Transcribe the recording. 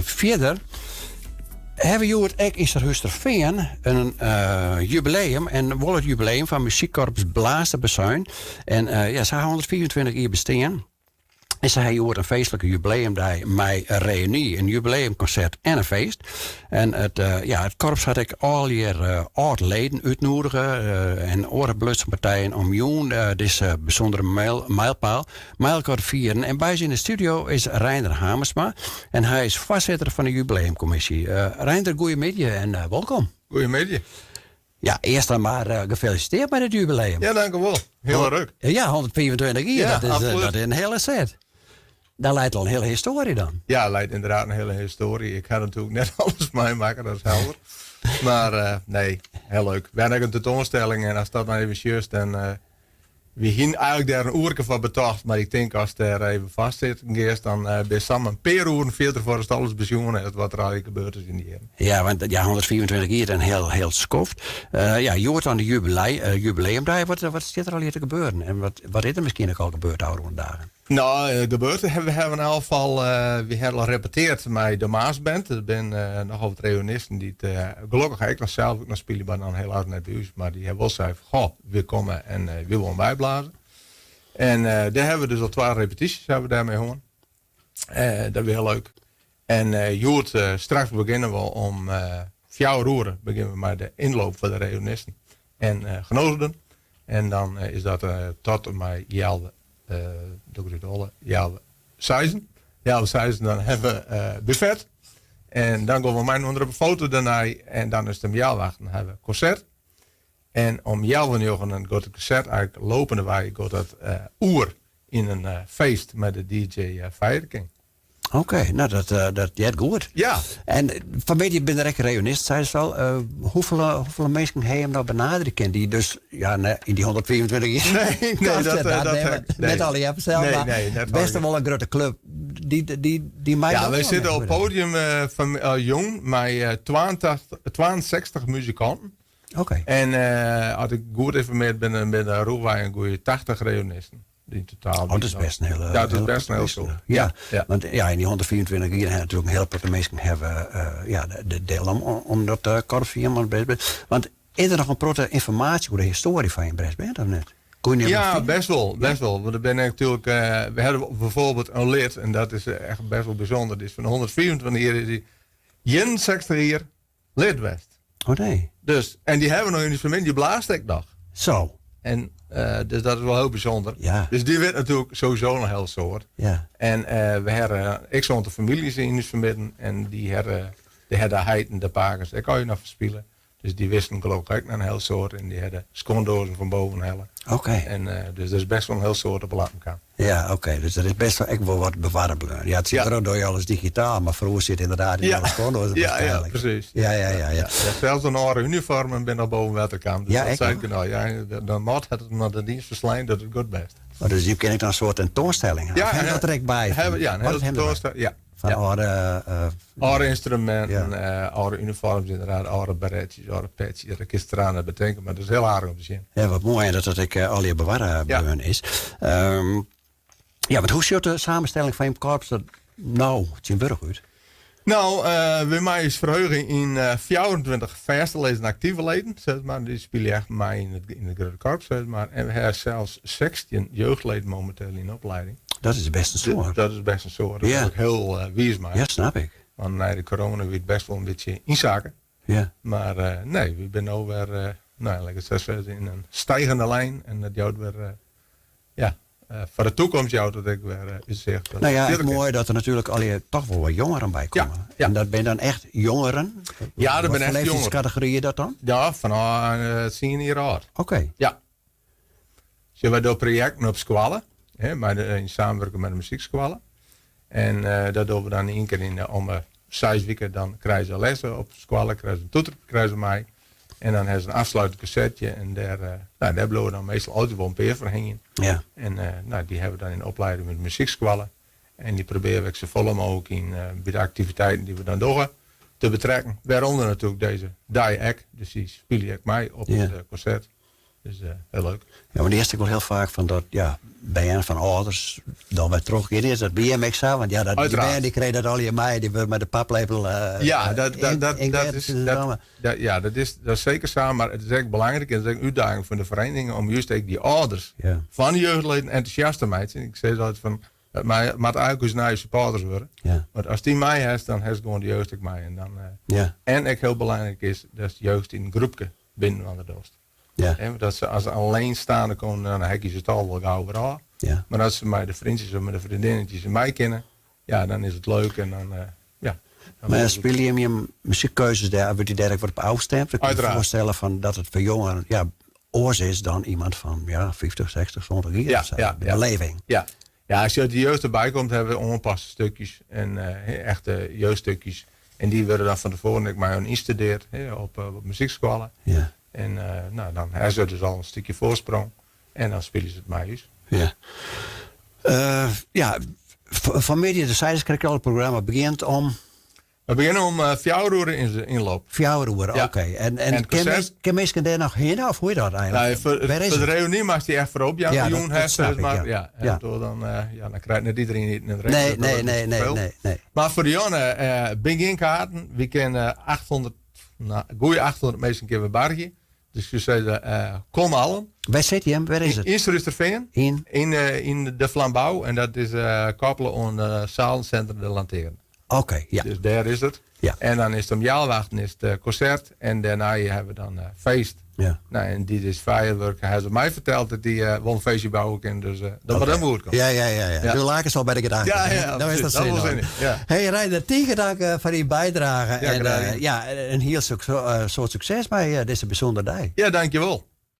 En fierder hawwe we hjoed ek yn Surhústerfean in jubileum. En wol it jubileum fan muzykkorps Blaas de Bazuin. En ja, se ha 125 jier bestean. En se ha hjoed in feestlike jubileumdei mei reüny, in jubileumkonsert en in feest. En it, ja, it korps hat ek allegear âld-leden útnoedige en oare belutsen partijen om jûn dizze bysûndere mijlpaal mei elkoar te fieren. En by ús yn de studio is Reinder Hamersma en hy is foarsitter fan de jubileumkommisje. Reinder, goeiemiddei en wolkom. Goeiemiddei. Ja, earst dan mar gefelisitearre mei dit jubileum. Ja, dankjewol. Hiel leuk. Ja, 125 jier, Ja, dat, is, absoluut. dat is in hiele set. Daar leit al in hiele histoarje dan. Ja, leit ynderdaad in hiele histoarje. Ik ha natuerlik net alles meimakke, dat is helder. Mar nee, hiel leuk. We hawwe ek in tentoanstelling en ast dat dan even sjochst, dan wy hiene eigenlik dêr in oerke foar betocht, mar ik tink ast dêr even fêst sitten giest, dan bist samar in pear oeren fierder foardatst alles besjoen hast wat der allegear gebeurd is yn dy jierren. Ja, want ja, 125 jier, in hiel, hiel skoft. Ja, hjoed dan de jubileumdei. Wat stiet der allegear te gebeuren? En wat is der miskien ek al gebeurd de ôfrûne dagen? No, gebeurd, we hawwe yn elk gefal wy hawwe al repetearre mei de Maasband. Dat binne nochal wat reünisten dy't gelokkich ek noch sels ek noch spylje, mar dan helaas net by ús. Mar dy hawwe wol sein fan, goh, wy komme en wy wolle meiblaze. En dêr hawwe we dus al twa repetysjes hawwe we dêrmei hân. Dat wie hiel leuk. En hjoed straks begjinne we om 4 oere begjinne we mei de ynloop foar de reünisten en genodigden. En dan is dat tot en mei healwei, doe ik út healwei seizen. Healwei seizen dan hawwe we buffet. En dan gean we mei ûnder op de foto dêrnei. En dan is it om healwei achten hawwe we konsert. En om healwei njoggenen giet it konsert eigenlik lopendewei giet dat oer yn in feest mei de DJ Fire King. Oké, no dat, dat heart goed. Ja. En fanmiddei binne der ek reünisten, seist al. Hoefolle, hoefolle minsken ha jim no benaderje kind? Dy't dus, ja, nee, yn dy 125 jier. Nee, nee, dat, dat, dat, nee, nee. Net allegear fansels, Nee, mar nee, net best allegear. wol in grutte klup. Dy mei Ja, dat wy wol sitte net op it podium fan jûn mei 82, 62 muzikanten. Oké. En as ik goed ynformearre bin, dan binne der rûchwei in goede 80 reünisten. Yn totaal. Oh, dat is best in hiele. Ja, dat is best in hiel soad. Ja, want ja, yn dy 125 jier hawwe natuerlik in hiel protte minsken hawwe ja, de deel om dat korps Want is der noch in protte ynformaasje oer de histoarje fan jim brassband of net? Koe je Ja, best wol, best wol. Want der binne natuerlik, we hawwe byfoarbyld in lid, en dat is echt best wol bysûnder. Dy is fan 125 jier, is dy 61 jier lid west. Oh nee. Dus, en dy hawwe we noch yn ús famylje, dy blaast ek noch. Zo. En dus dat is wol hiel bysûnder. Ja. Dus dy wit natuerlik sowieso noch hiel soad. Ja. En we hawwe ek so'n famyljes yn ús fermidden en dy hawwe, dy hawwe de heiten, de pakes ek al noch ferspile. Dus dy wisten gelokkich ek noch in hiel soad en dy hawwe de skuondoazen fan boven helle. Oké. En dus der is best wol in hiel soad op 'e lappen kaam. Ja, oké. Dus der is best wol ek wol wat bewarre bleaun. Ja, it sit Ja. der doe alles digitaal, mar froeger sit ynderdaad yn Ja. alle skuondoazen Ja, ja, waarskynlik. presys. Ja. Ja, sels de âlde unifoarmen binne noch boven wetter kaam. Dus Ja, dat ek sei ik noch? nou, ja, de mat hat it noch de dienst ferslein dat it goed best. Oh, dus dy kin ik dan in soart tentoanstelling ha. Ja, Of ha en- dat der ek by? Hawwe, ja, in Wat hiele hawwe derby? tentoanstelling. Ja. Fan Ja. âlde Âlde ynstruminten, Ja. âlde unifoarms ynderdaad, âlde beretsjes, âlde petsjes. Dat kinst deroan net betinke, mar dat is hiel aardich om te sjen. Ja, wat moai dat dat ek allegear bewarre Ja. bleaun is. Ja, want hoe sjocht de samenstelling fan jim korps der no tsjintwurdich út? No, wy meie ús ferheuge yn 24 fêste leden en aktive leden, sis mar. Dy spylje echt mei yn it grutte korps, sis mar. En we hawwe sels 16 jeugdleden mominteel yn oplieding. Dat is best in soad. Dat is best in soad. Dêr Ja. bin ik hiel wiis mei. Ja, snap ik. Want nei de corona wie it best wol in bytsje ynsakke. Ja. Mar nee, wy binne no wer, no, lit ik it sa sizze, yn in stigende lijn. En dat jout wer, ja, foar de toekomst jout it ek wer útsicht. dat No ja, it ek fierder kin. moai dat der natuerlik allegear toch wol wat jongeren by komme. Ja, ja. En dat binne dan echt jongeren? Ja, dat Wat binne echt foar jongeren. leeftiidskategory is dat dan? Ja, fanôf 10 jier âld. Oké. Ja. Sjoch, wy dogge projekten op skoalle, hè, yn samenwurking mei de muzykskoalle. En dat dogge we dan ien kear yn de, om de 6 wiken, dan krije se les op skoalle, krije se in toeter krije se mei. En dan hawwe se in afsluitend konsertje en dêr, no, dêr bliuwe dan meastal altyd wol in pear foar hingjen. Ja. En no, dy hawwe we dan yn de oplieding met de muzykskoalle. En dy probearje we ek safolle mooglik yn, by de aktiviteiten dy't we dan dogge te betrekken. Wêrûnder natuerlik dizze dei ek. Dus dy spylje ek mei op it konsert. Dus hiel leuk. Ja, want earst ek wol hiel faak fan dat ja, bern fan âlders dan wer trochgean. Is dat by jim ek sa? Want ja, dat, dy bern dy krije dat allegear mei, dy wurde mei de paplepel Ja, dat, dat, dat, dat is, dat, dat, ja, dat is, dat is seker sa, mar it is ek belangryk en it is ek in útdaging foar de ferieningen om just ek dy âlders ja. fan de jeugdleden entûsjast te meitsjen. Ik sis altyd fan, it moat eigentlik ús nije supporters wurde. Ja. Want ast dy mei hast, dan hast gewoan de jeugd ek mei. En, dan, ja. en ek hiel belangryk is dat de jeugd yn in groepke binnen want dochst. Ja. Want dat se as alleenstaande komme, dan heakje se it al wol gau wer ôf. Ja. Mar as se mei de freontsjes of mei de freondinnetjes mei kinne, ja, dan is it leuk en dan, ja. Mar spylje jim jim muzykkeuzes dêr, wurdt dy dêr ek wat op ôfstimd? Ik kin my foarstelle fan dat it foar jongeren ja, oars is dan iemand fan ja, 50, 60, 70 jier. Ja, ja, de beleving. Ja. Ja, as de jeugd derby komt, hawwe we oanpaste stikjes en echte jeugdstikjes. En dy wurde dan fan tefoaren ek mei harren ynstudearre op, op muzykskoalle. Ja. En no, dan hawwe se dus al in stikje foarsprong. En dan spylje se it mei ús. Ja. Ja, fanmiddei, do seidest krekt al, it programma begjint om... We begjinne om fjouwer oere is de ynloop. Fjouwer oere, ja. oké. En, en, en kin minsken dêr noch hinne of hoe is dat eigentlik? Nee, foar, foar de reüny moatst dy echt foarop jaan. Ja, jûn dat snap ik, maar, ja. ja. Dan, ja, dan krijt net iderien iten en drinken. Nee, nee, nee, nee, nee. Mar foar de jûn, bin gjin kaarten. Wy kinne 800, no, goeie 800 minsken kinne we bargje. Dus ik soe sizze, kom allen. Wêr sit jim? Wêr is it? Yn Surhústerfean. Yn? Yn, yn de Flambou. En dat is koppele oan Zalencentrum De Lantearne. Oké, ja. Dus dêr is it. Ja. En dan is it om healwei achten is it konsert. En dêrnei hawwe we dan feest. Ja. No, en dy is feierwurk. Hy hat my ferteld dat dy wol in feestje bouwe kin. Dus dat moat helemaal goed komme. Ja, ja, ja. ja. Ja. Do lakest al by de gedachte. Ja, ja, Dan is dat dat sin wol oan. sin in, ja. Hey Reinder, tige dank foar dyn bydrage. Ja, en graach. ja, in hiel soad sukses mei dizze bysûndere dei. Ja, dankjewol.